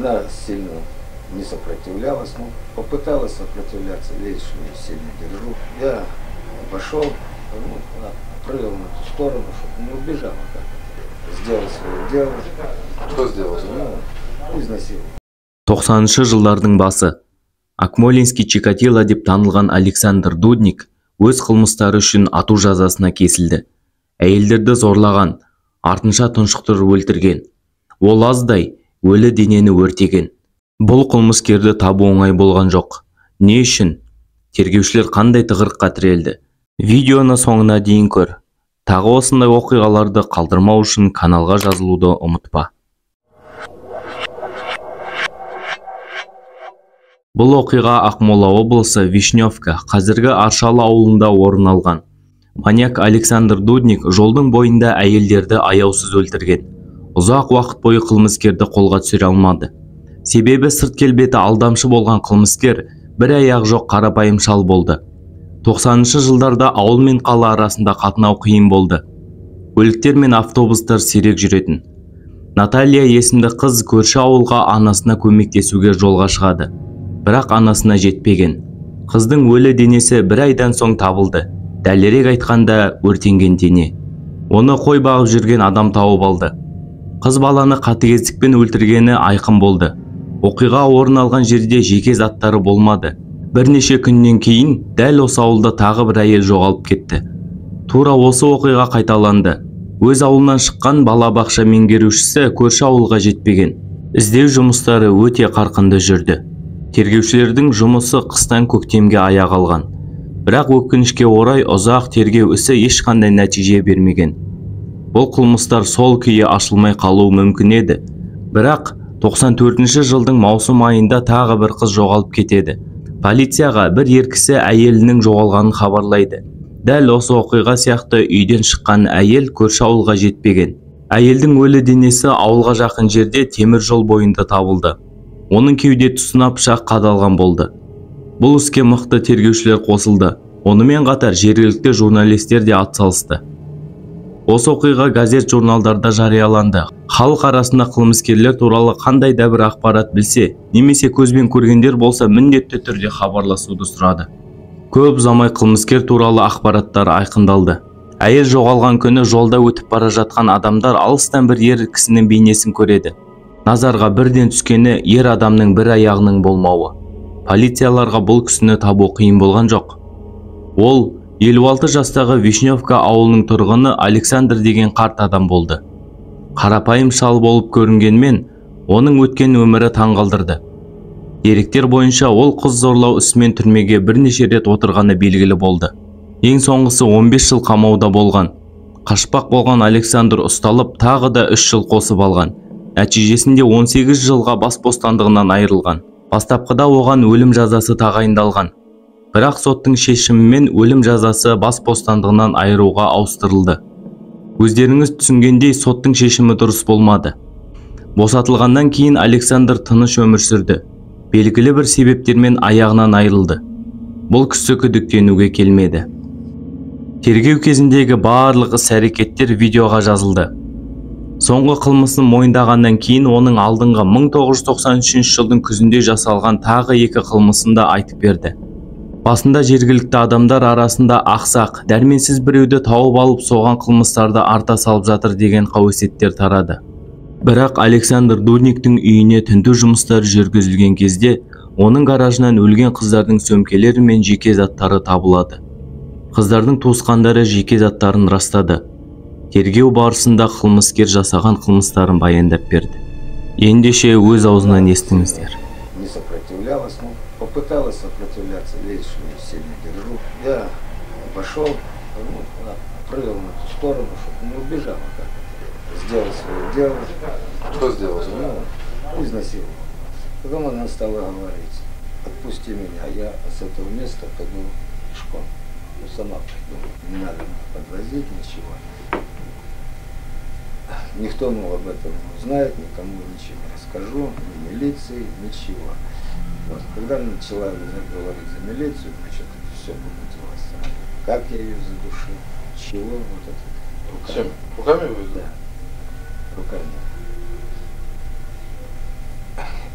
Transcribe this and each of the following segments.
Она сильно не сопротивлялась, но попыталась сопротивляться, видишь, я ее сильно держу. Я пошел, ну, она прыгала на ту сторону, чтобы не убежала как-то. Сделал свое дело. Что сделал? Ну, изнасиловал. 90-шы жылдардың басы. Акмолинский Чикатило деп танылған Александр Дудник өз қылмыстары үшін ату жазасына кесілді. Әйелдерді зорлаған, артынша тұншықтырып өлтірген. Ол аздай өлі денені өртеген. Бұл қылмыскерді табу оңай болған жоқ. Не үшін? Тергеушілер қандай тығырыққа тірелді? Видеоны соңына дейін көр. Тағы осындай оқиғаларды қалдырмау үшін каналға жазылуды ұмытпа. Бұл оқиға Ақмола облысы Вишневка, қазіргі Аршалы ауылында орын алған. Маньяк Александр Дудник жолдың бойында әйелдерді аяусыз өлтірген. Ұзақ уақыт бойы қылмыскерді қолға түсіре алмады. Себебі сырт келбеті алдамшы болған қылмыскер бір аяғы жоқ қарапайым шал болды. 90-шы жылдарда ауыл мен қала арасында қатынау қиын болды. Көліктер мен автобустар сирек жүретін. Наталья есімді қыз көрші ауылға анасына көмектесуге жолға шығады. Бірақ анасына жетпеген. Қыздың өлі денесі бір айдан соң табылды. Дәлірек айтқанда, өртенген дене. Оны қой бағып жүрген адам тауып алды. Қыз баланы қатыгездікпен өлтіргені айқын болды. Оқиға орын алған жерде жеке заттары болмады. Бірнеше күннен кейін дәл осы ауылда тағы бір әйел жоғалып кетті. Тура осы оқиға қайталанды. Өз ауылынан шыққан балабақша меңгерушісі көрші ауылға жетпеген. Іздеу жұмыстары өте қарқынды жүрді. Тергеушілердің жұмысы қыстан көктемге аяқ алған. Бірақ өкінішке орай ұзақ тергеу ісі ешқандай нәтиже бермеген. Бұл қылмыстар сол күйі ашылмай қалуы мүмкін еді. Бірақ 94-ші жылдың маусым айында тағы бір қыз жоғалып кетеді. Полицияға бір ер кісі әйелінің жоғалғанын хабарлайды. Дәл осы оқиға сияқты үйден шыққан әйел көрші ауылға жетпеген. Әйелдің өлі денесі ауылға жақын жерде темір жол бойында табылды. Оның кеуде тұсына пышақ қадалған болды. Бұл іске мықты тергеушілер қосылды. Онымен қатар жергілікті журналистер де атсалысты. Осы оқиға газет журналдарда жарияланды. Халық арасында қылмыскерлер туралы қандай да бір ақпарат білсе, немесе көзбен көргендер болса, міндетті түрде хабарласуды сұрады. Көп ұзамай қылмыскер туралы ақпараттар айқындалды. Әйел жоғалған күні жолда өтіп бара жатқан адамдар алыстан бір ер кісінің бейнесін көреді. Назарға бірден түскені ер адамның бір аяғының болмауы. Полицияларға бұл кісіні табу қиын болған жоқ. Ол 56 жастағы Вишневка ауылының тұрғыны Александр деген қарт адам болды. Қарапайым шал болып көрінгенмен, оның өткен өмірі таңғалдырды. Деректер бойынша ол қыз зорлау ісімен түрмеге бірнеше рет отырғаны белгілі болды. Ең соңғысы 15 жыл қамауда болған. Қашпақ болған Александр ұсталып, тағы да 3 жыл қосып алған. Нәтижесінде 18 жылға бас бостандығынан айырылған. Бастапқыда оған өлім жазасы тағайындалған. Бірақ соттың шешімімен өлім жазасы бас бостандығынан айыруға ауыстырылды. Өздеріңіз түсінгендей, соттың шешімі дұрыс болмады. Босатылғаннан кейін Александр тыныш өмір сүрді. Белгілі бір себептермен аяғынан айырылды. Бұл кісі күдіктенуге келмеді. Тергеу кезіндегі барлық іс-әрекеттер видеоға жазылды. Соңғы қылмысын мойындағаннан кейін оның алдыңғы 1993 жылдың күзінде жасалған тағы екі қылмысын да айтып берді. Басында жергілікті адамдар арасында ақсақ, дәрменсіз біреуді тауып алып соған қылмыстарды арта салып жатыр деген қауесеттер тарады. Бірақ Александр Дудниктің үйіне тінту жұмыстары жүргізілген кезде оның гаражынан өлген қыздардың сөмкелері мен жеке заттары табылады. Қыздардың туысқандары жеке заттарын растады. Тергеу барысында қылмыскер жасаған қылмыстарын баяндап берді. Ендеше өз аузынан естіңіздер. Не сопротивлялась, но попыталась сопротивляться, видишь, я ее сильно держу. Я пошел, ну, она прыгала на ту сторону, чтобы не убежала как-то. Сделал свое дело. Что сделал? Ну, изнасиловал. Потом она стала говорить: отпусти меня, я с этого места пойду пешком. Ну, сама пойду, не надо меня подвозить, ничего. Никто, ну, об этом не узнает, никому ничего не расскажу, ни милиции, ничего. Вот. Когда начала говорить за милицию, значит, все помутилось сразу. Как я ее задушил, чего, вот это. Руками. Чем? Руками вы? Да, руками.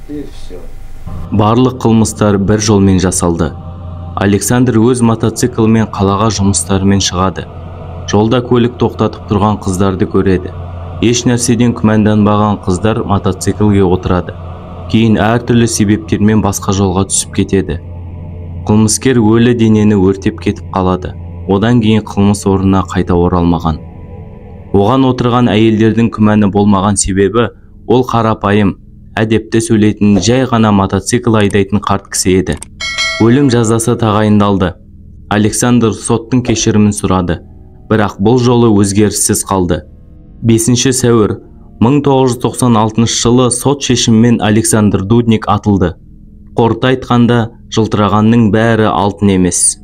И все. Барлық қылмыстар бір жолмен жасалды. Александр өз мотоциклімен қалаға жұмыстарымен шығады. Жолда көлік тоқтатып тұрған қыздарды көреді. Еш нәрседен күмәнданбаған қыздар мотоциклге отырады. Кейін әртүрлі себептермен басқа жолға түсіп кетеді. Қылмыскер өлі денені өртеп кетіп қалады. Одан кейін қылмыс орнына қайта оралмаған. Оған отырған әйелдердің күмәні болмаған, себебі ол қарапайым, әдепті сөйлейтін, жай ғана мотоцикл айдайтын қарт кісі еді. Өлім жазасы тағайындалды. Александр соттың кешірімін сұрады, бірақ бұл жолы өзгеріссіз қалды. 5 сәуір 1996 жылы сот шешімімен Александр Дудник атылды. Қорыта айтқанда, жылтырағанның бәрі алтын емес.